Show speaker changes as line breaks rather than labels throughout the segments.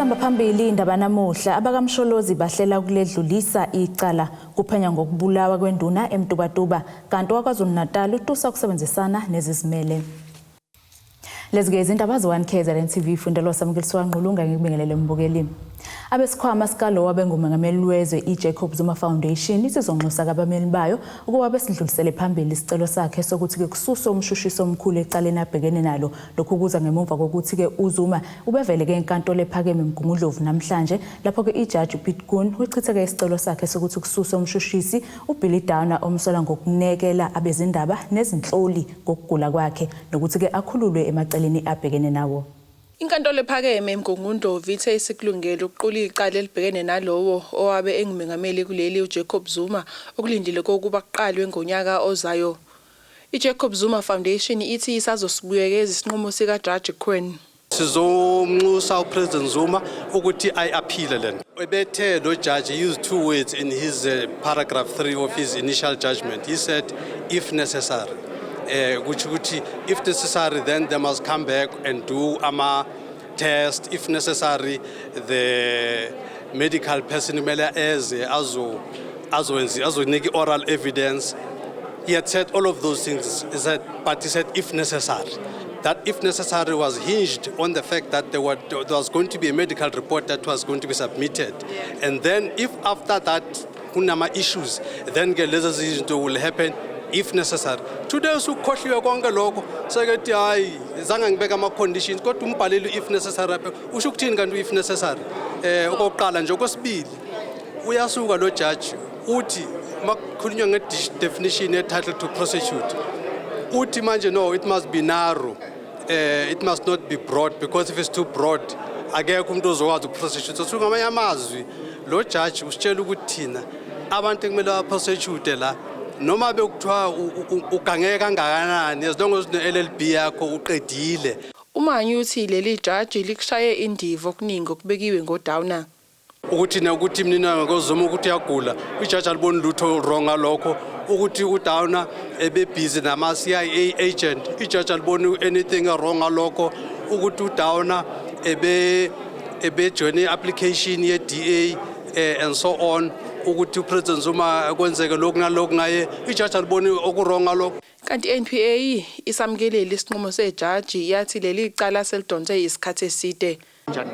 Ezihamba phambili indaba namuhla, abakaMsholozi bahlela ukuledlulisa icala kuphenya ngokubulawa kwenduna eMtubatuba, kanti owaKwaZulu-Natal utusa ukusebenzisana nezizimele. Lezi-ke izindaba ze-1 KZN TV, fundelwa samukelisiwa Ngqulunga, ngikubingelele mbukeli. Abesikhwama sikalowo abengumengameli wezwe i-Jacob Zuma Foundation isizonxusa kabameli bayo ukuba besidlulisele phambili isicelo sakhe sokuthi-ke kususwe umshushisi omkhulu ecaleni abhekene nalo. Lokhu kuza ngemuva kokuthi-ke uZuma ubevele-ke enkantolo ephakeme eMgungundlovu namhlanje, lapho-ke ijaji uPiet Koen uchitheke isicelo sakhe sokuthi kususwe umshushisi uBilly Downer omsola ngokunekela abezindaba nezinhloli ngokugula kwakhe nokuthi-ke akhululwe emaceleni abhekene nawo.
Inkantolo ephakeme eMgungundlovu ithe isikulungele ukuqula icala elibhekene nalowo owabe engumengameli kuleli uJacob Zuma, okulindeleke ukuba kuqalwe ngonyaka ozayo. I-Jacob Zuma Foundation ithi isazosibuyekeza isinqumo sikaJaji Koen.
Sizomnxusa uPresident Zuma ukuthi ayi-appeal lento. Ebethe lo judge used two words in his paragraph 3 of his initial judgment. He said, "If necessary." Kusho ukuthi if necessary, then they must come back and do ama test. If necessary, the medical person kumele eze azo azowenza azonika oral evidence. He had said all of those things, he said, but he said "if necessary." That "if necessary" was hinged on the fact that there was going to be a medical report that was going to be submitted. And then if after that kunama issues, then ke lezi zinto will happen if necessary. Today usukhohliwe konke lokho, sekethi hayi, zange ngibeka ama conditions, kodwa umbhaleli "if necessary" apha. Usho ukuthini kanti "if necessary"? Okokuqala nje, okwesibili, uyasuka lo judge uthi makukhulunywa nge-definition ye-title to prosecute, uthi manje no, it must be narrow, it must not be broad, because if it's too broad akekho umuntu ozokwazi ukuprosecute. So ngamanye amazwi lo judge usitshela ukuthi thina abantu ekumele baprosecute la, noma bekuthiwa ugange kangakanani, as long as une-LLB yakho uqedile.
UManyi uthi leli jaji likushaye indiva okuningi okubekiwe ngoDowner.
Ukuthi nokuthi mina ngoZuma ukuthi uyagula, ijaji aliboni lutho wrong ngalokho. Ukuthi uDowner ebebhizi nama-CIA agent, ijaji aliboni anything wrong ngalokho. Ukuthi uDowner ebejoyine i-application ye-DA and so on, ukuthi uPresident Zuma kwenzeke lokhu nalokhu ngaye, ijaji aliboni oku-wrong ngalokho.
Kanti i-NPA isamukelile isinqumo sejaji, yathi leli cala selidonse isikhathi eside.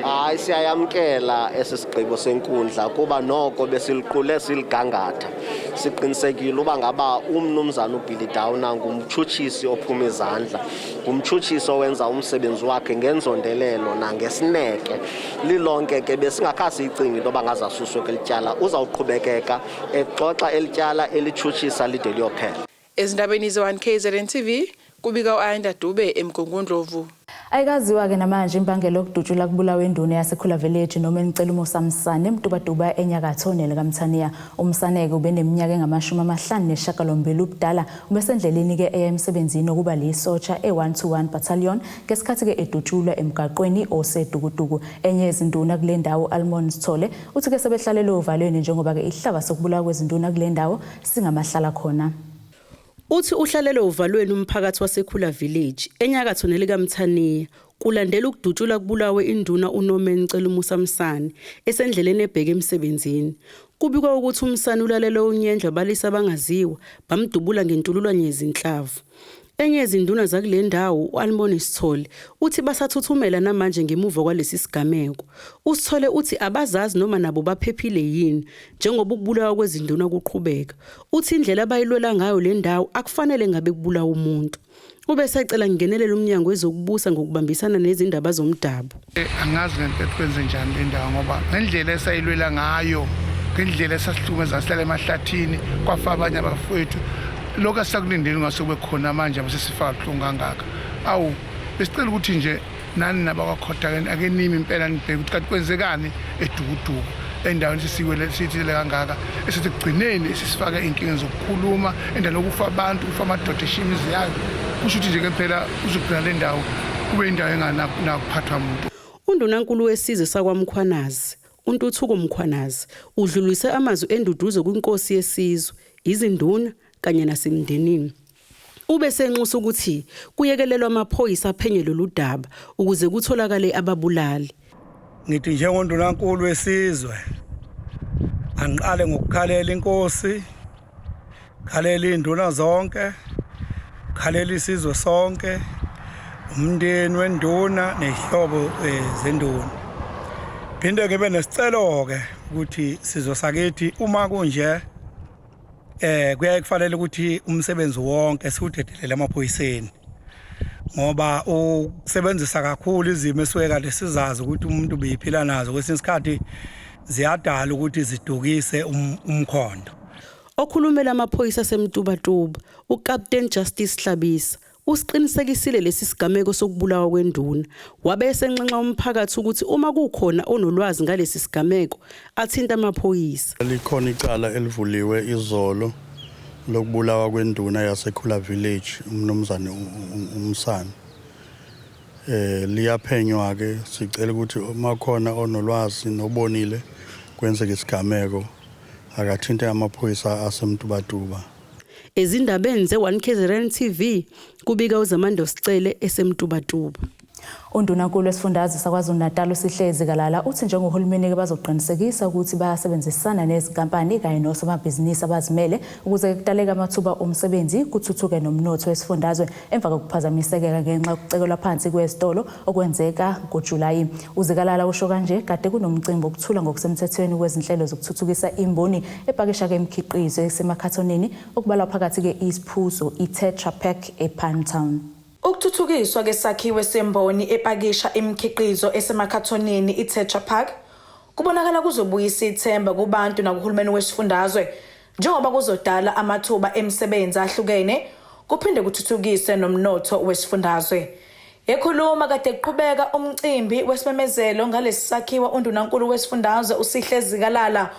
Hayi, siyayamkela esi sigqibo senkundla kuba noko besiliqule siligangatha, siqinisekile uba ngaba umnumzana uBilly Downer ngumtshutshisi ophuma izandla, ngumtshutshisi owenza umsebenzi wakhe ngenzondelelo nangesineke. Lilonke ke besingakhange siyicinge into yoba ngaze asuswe kweli tyala, uzawuqhubekeka exoxa eli tyala elitshutshisa lide liyophela.
Ezindabeni ze-1 KZN TV, kubika u-Ayanda Dube eMgungundlovu.
Ayikaziwa-ke namanje imbangela yokudutshula kubulawa induna yaseKhula Village noma Celumusa Msane eMtubatuba enyakatho nelikaMthaniya. UMsane-ke ubeneminyaka engu-58 ubudala, ubesendleleni-ke eya emsebenzini okuba lisotsha e-121 Battalion ngesikhathi-ke edutshulwa emgaqweni oseDukuduku. Enye yezinduna kule ndawo, Almond Sithole, uthi-ke sebehlalele ovalweni njengoba-ke isihlava sokubulawa kwezinduna kule ndawo singamahlala khona.
Uthi uhlalele ovalweni umphakathi waseKhula Village enyakatho nelikaMthaniya kulandela ukudutshulwa kubulawe induna uNorman Celumusa Msane esendleleni ebheke emsebenzini. Kubikwa ukuthi uMsane ulalele unyendle abalisa abangaziwa bamdubula ngentululwane yezinhlamvu. Enye yezinduna zakule ndawo, u-Almoni Sithole, uthi basathuthumela namanje ngemuva kwalesi sigameko. USithole uthi abazazi noma nabo baphephile yini njengoba ukubulawa kwezinduna kuqhubeka. Uthi indlela abayilwela ngayo le ndawo akufanele ngabe kubulawa umuntu. Ube esecela kungenelele umnyango wezokubusa ngokubambisana nezindaba zomdabu.
Angazi ngempela kwenze njani le ndawo, ngoba ngendlela esayilwela ngayo, ngendlela esasihlukumeza, sihlala emahlathini, kwafa abanye abafowethu, lokhu asisakulindeli ngase kube khona manje abasesifa kabuhlungu kangaka. Awu, besicela ukuthi nje nani nabakwakhotha ake nimi impela nibheke ukuthi kanti kwenzekani eDukuduku, endaweni sesiwele sithile kangaka, esithi ekugcineni sisifake ey'nkingeni zokukhuluma, endaweni yokufa abantu, kufa amadoda eshiya imizi yayo. Kusho ukuthi nje ke phela kuzogcina le ndawo kube indawo enganakuphathwa muntu.
Undunankulu wesizwe sakwaMkhwanazi, uNtuthuko Mkhwanazi, udlulise amazwi enduduzo kwinkosi yesizwe, izinduna kanye nasemndenini. Ube senxusa ukuthi kuyekelelwa amaphoyisa aphenye lolu daba ukuze kutholakale ababulali.
Ngithi njengondunankulu wesizwe angiqale ngokukhalela inkosi, khalela induna zonke, khalela isizwe sonke, umndeni wenduna nezihlobo zenduna. Phinde ngibe nesicelo-ke ukuthi sizwe sakithi uma kunje kuyaye kufanele ukuthi umsebenzi wonke siwudedelele emaphoyiseni, ngoba ukusebenzisa kakhulu izimo esuke kade sizazi ukuthi umuntu beyiphila nazo kwesinye isikhathi ziyadala ukuthi zidukise umkhondo.
Okhulumela amaphoyisa aseMtubatuba, uKapteni Justice Hlabisa, usiqinisekisile lesi sigameko sokubulawa kwenduna. Wabe esenxenxa umphakathi ukuthi uma kukhona onolwazi ngalesi sigameko athinte amaphoyisa.
Likhona icala elivuliwe izolo lokubulawa kwenduna yaseKhula Village, umnumzane uMsane. Liyaphenywa ke, sicela ukuthi uma khona onolwazi nobonile kwenzeka isigameko akathinte amaphoyisa aseMtubatuba.
Ezindabeni ze-1 KZN TV kubika uZamando Sicele eseMtubatuba.
Undunankulu wesifundazwe saKwaZulu-Natal uSihle Zikalala uthi njengohulumeni-ke bazoqinisekisa ukuthi bayasebenzisana nezinkampani kanye nosomabhizinisi abazimele ukuze kudaleke amathuba omsebenzi, kuthuthuke nomnotho wesifundazwe emva kokuphazamisekeka ngenxa yokucekelwa phansi kwezitolo okwenzeka ngoJulayi. UZikalala usho kanje kade kunomcimbi wokuthula ngokusemthethweni kwezinhlelo zokuthuthukisa imboni epakisha-ke imikhiqizo esemakhathonini, okubalwa phakathi-ke isiphuzo iTetra Pak ePinetown.
Ukuthuthukiswa kesakhiwo semboni epakisha imikhiqizo esemakhathonini iTetra Pak kubonakala kuzobuyisa ithemba kubantu nakuhulumeni wesifundazwe, njengoba kuzodala amathuba emisebenzi ahlukene kuphinde kuthuthukise nomnotho wesifundazwe. Ekhuluma kade kuqhubeka umcimbi wesimemezelo ngalesi sakhiwo, undunankulu wesifundazwe uSihle Zikalala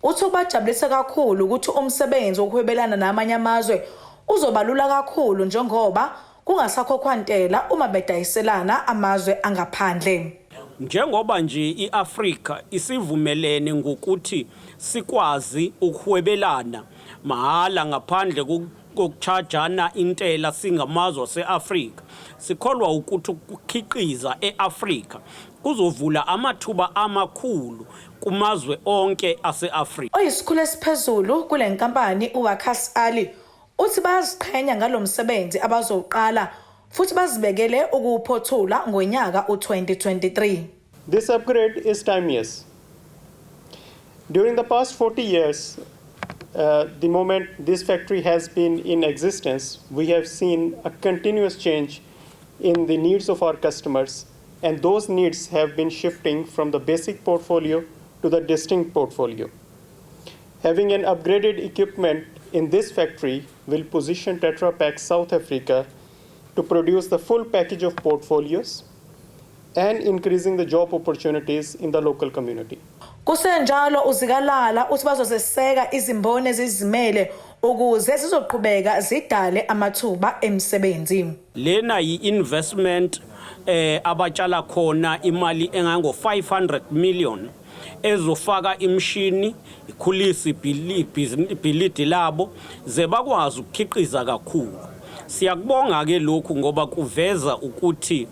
uthi ubajabulisa kakhulu ukuthi umsebenzi wokuhwebelana namanye amazwe uzobalula kakhulu njengoba kungasakhokhwa ntela uma bedayiselana amazwe angaphandle.
Njengoba nje iAfrika isivumelene ngokuthi sikwazi ukuhwebelana mahala ngaphandle kokuchajana intela singamazwe aseAfrika, sikholwa ukuthi ukukhiqiza eAfrika kuzovula amathuba amakhulu kumazwe onke aseAfrika.
Oyisikhulu esiphezulu kule nkampani uWakas Ali uthi bayaziqhenya ngalo msebenzi abazowuqala futhi bazibekele ukuwuphothula ngonyaka u-2023.
This upgrade is timeous. During the past 40 years, the moment this factory has been in existence, we have seen a continuous change in the needs of our customers, and those needs have been shifting from the basic portfolio to the distinct portfolio. Having an upgraded equipment in this factory will position Tetra Pak South Africa to produce the full package of portfolios and increasing the job opportunities in the local community.
Kusenjalo, uZikalala uthi bazozeseka izimboni ezizimele ukuze zizoqhubeka zidale amathuba emisebenzi.
Lena yi-investment abatshala khona imali engango 500 million ezofaka imishini, ikhulise ibhilidi labo ze bakwazi ukukhiqiza kakhulu. Siyakubonga ke lokhu ngoba kuveza ukuthi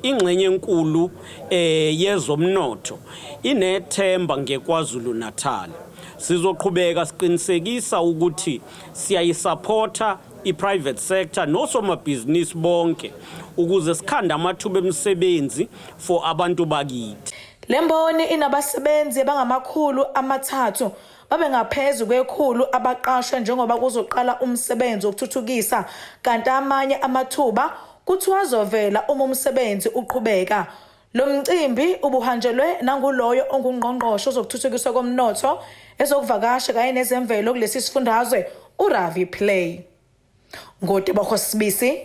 ingxenye enkulu yezomnotho inethemba ngeKwaZulu Natal. Sizoqhubeka siqinisekisa ukuthi siyayisupporta i-private sector nosomabhizinisi bonke ukuze sikhande amathuba emisebenzi for abantu bakithi.
Lemboni inabasebenzi abangama-300, babe ngaphezu kwe-100 abaqashwe njengoba kuzoqala umsebenzi wokuthuthukisa, kanti amanye amathuba kuthiwa azovela uma umsebenzi uqhubeka. Lo mcimbi ubuhanjelwe nanguloyo ongungqongqoshe wezokuthuthukiswa komnotho, ezokuvakasha kanye nezemvelo kulesi sifundazwe, uRavi Pillay. NgoTebogo Sibisi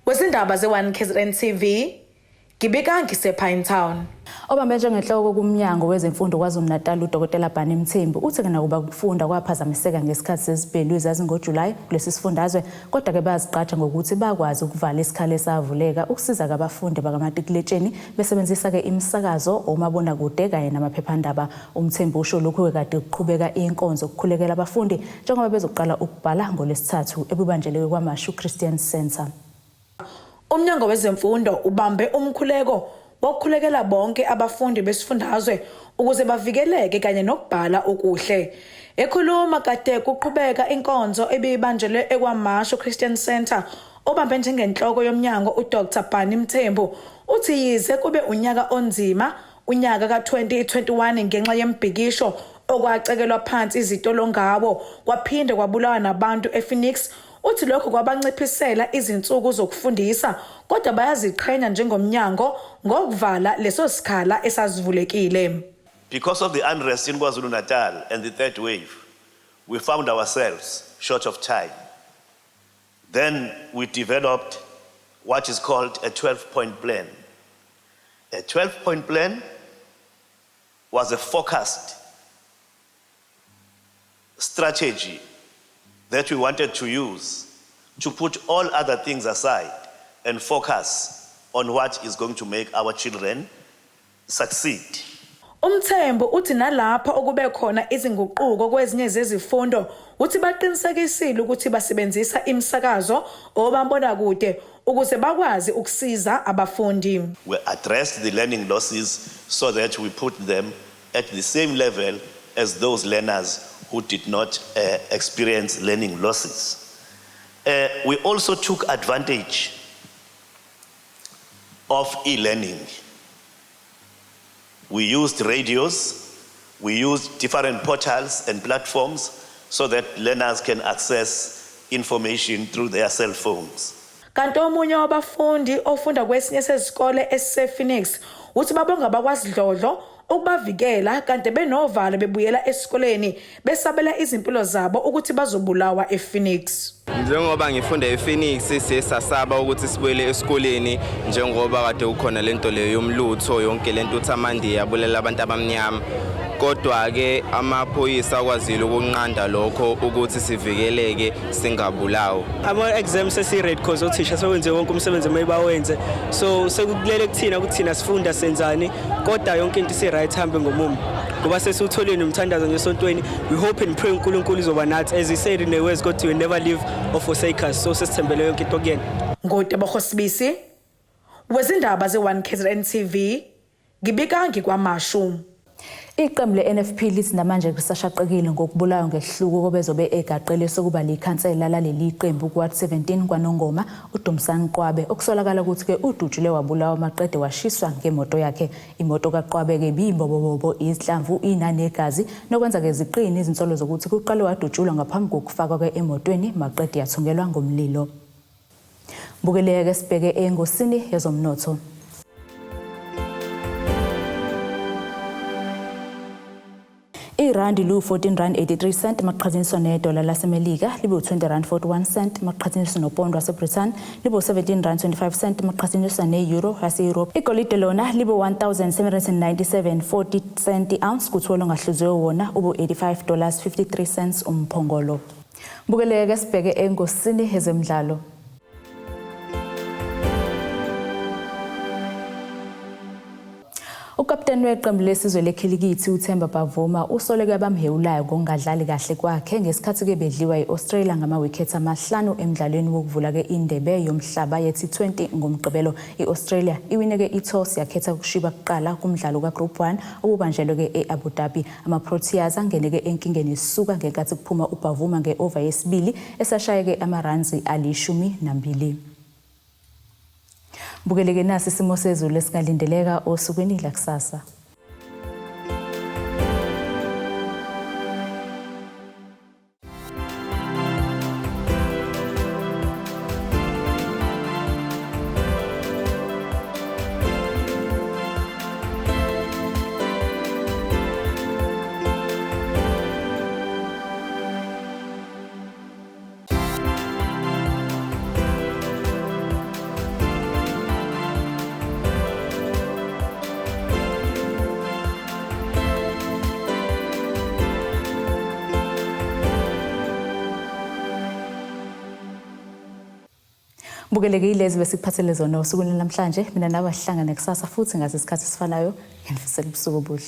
wezindaba ze-1 KZN TV, ngibika ngise-Pinetown.
Obambe njengenhloko kumnyango wezemfundo KwaZulu-Natal, uDokotela Barney Mthembu, uthi nakuba ukufunda kwaphazamiseka ngesikhathi sezibhelu ezazingojulayi kulesi sifundazwe, kodwa-ke bayazigqaja ngokuthi bakwazi ukuvala isikhala esavuleka ukusiza abafundi bakamatikuletsheni besebenzisa-ke imisakazo, omabonakude kanye namaphephandaba. UMthembu usho lokhu kade kuqhubeka inkonzo yokukhulekela abafundi njengoba bezoqala ukubhala ngoLwesithathu ebubanjelwe KwaMashu Christian Center.
Umnyango wezemfundo ubambe umkhuleko wokukhulekela bonke abafundi besifundazwe ukuze bavikeleke kanye nokubhala okuhle. Ekhuluma kade kuqhubeka inkonzo ebibanjelwe eKwaMashu Christian Centre, obambe njengenhloko yomnyango uDr Barney Mthembu uthi yize kube unyaka onzima unyaka ka-2021 ngenxa yembhikisho okwacekelwa phansi izitolo ngawo kwaphinde kwabulawa nabantu ePhoenix, uthi lokho kwabanciphisela izinsuku zokufundisa, kodwa bayaziqhenya njengomnyango ngokuvala leso sikhala esasivulekile.
Because of the unrest in KwaZulu-Natal and the third wave, we found ourselves short of time. Then we developed what is called a 12-point plan. A 12-point plan was a focused strategy that we wanted to use to put all other things aside and focus on what is going to make our children succeed.
UMthembu uthi nalapho okube khona izinguquko kwezinye zezifundo, uthi baqinisekisile ukuthi basebenzisa imisakazo omabonakude ukuze bakwazi ukusiza abafundi.
We addressed the learning losses so that we put them at the same level as those learners who did not experience learning losses. We also took advantage of e-learning. We used radios, we used different portals and platforms so that learners can access information through their cell phones.
Kanti omunye wabafundi ofunda kwesinye sezikole esisePhoenix uthi babonga bakwasidlodlo ukubavikela kanti benovalo bebuyela esikoleni besabela izimpilo zabo ukuthi bazobulawa ePhoenix.
Njengoba ngifunda ePhoenix, siye sasaba ukuthi sibuyele esikoleni njengoba kade kukhona lento leyo yomlutho, yonke lento uthi amaNdiya abulela abantu abamnyama. Kodwa-ke amaphoyisa akwazile ukunqanda lokho ukuthi sivikeleke singabulawa.
Ama-exam sesi-ready cause othisha sewenze wonke umsebenzi kumele bawenze, so sekulele kuthina ukuthi thina sifunda senzani, kodwa yonke into isi-right, hambe ngomumo ngoba sesiwutholile nomthandazo nje esontweni. We hope and pray uNkulunkulu uzoba nathi. As he said in the words, God will never leave or forsake us, so sesithembele yonke into kuyena.
NguTebogo Sibisi wezindaba ze-1 KZN TV, ngibika ngiKwaMashu.
Iqembu le-NFP lithi namanje lisashaqekile ngokubulawa ngesihluku kobezobe egaqele sokuba likhansela laleli qembu ku-Ward 17 KwaNongoma, uDumsani Qwabe, okusolakala ukuthi-ke udutshulwe wabulawa maqede washiswa ngemoto yakhe. Imoto kaQwabe-ke ibiyimbobobobo izinhlamvu inanegazi, nokwenza-ke ziqine izinsolo zokuthi kuqale wadutshulwa ngaphambi kokufakwa-ke emotweni maqede yathungelwa ngomlilo. Bukeleke sibheke engosini yezomnotho. Irandi lu-14 rand 83 cent maqhathaniswa nedola laseMelika, libe u-20 rand 41 cent maqhathaniswa nopondo waseBritain, libe u-17 rand 25 cent maqhathaniswa ne-euro yase-Europe. Igolide lona libe 1797.40 cent i-ounce, kuthiwa longahluziwe wona ube 85 dollars 53 cents umphongolo. Bukeleke sibheke engosini yezemidlalo. Ukapteni weqembu lesizwe lekhilikithi uThemba Bavuma usoleke abamhewulayo ngokungadlali kahle kwakhe ngesikhathi-ke bedliwa i-Australia ngamawikhethi 5 emdlalweni wokuvula-ke indebe yomhlaba ye-T20 ngoMgqibelo. I-Australia iwine-ke i-toss yakhetha ukushiba kuqala kumdlalo ka-Group 1 obubanjelwe-ke e-Abu Dhabi. Ama-Proteas angene-ke enkingeni isuka ngenkathi kuphuma uBavuma nge-over yesibili esashaye-ke ama-runs ali-12. Bukeleke nasi isimo sezulu esingalindeleka osukwini lakusasa. Bukeleke ilezi besikuphathele zona osukwini namhlanje. Mina nawe sihlangane kusasa futhi ngase isikhathi esifanayo. Nginifisela ubusuku obuhle.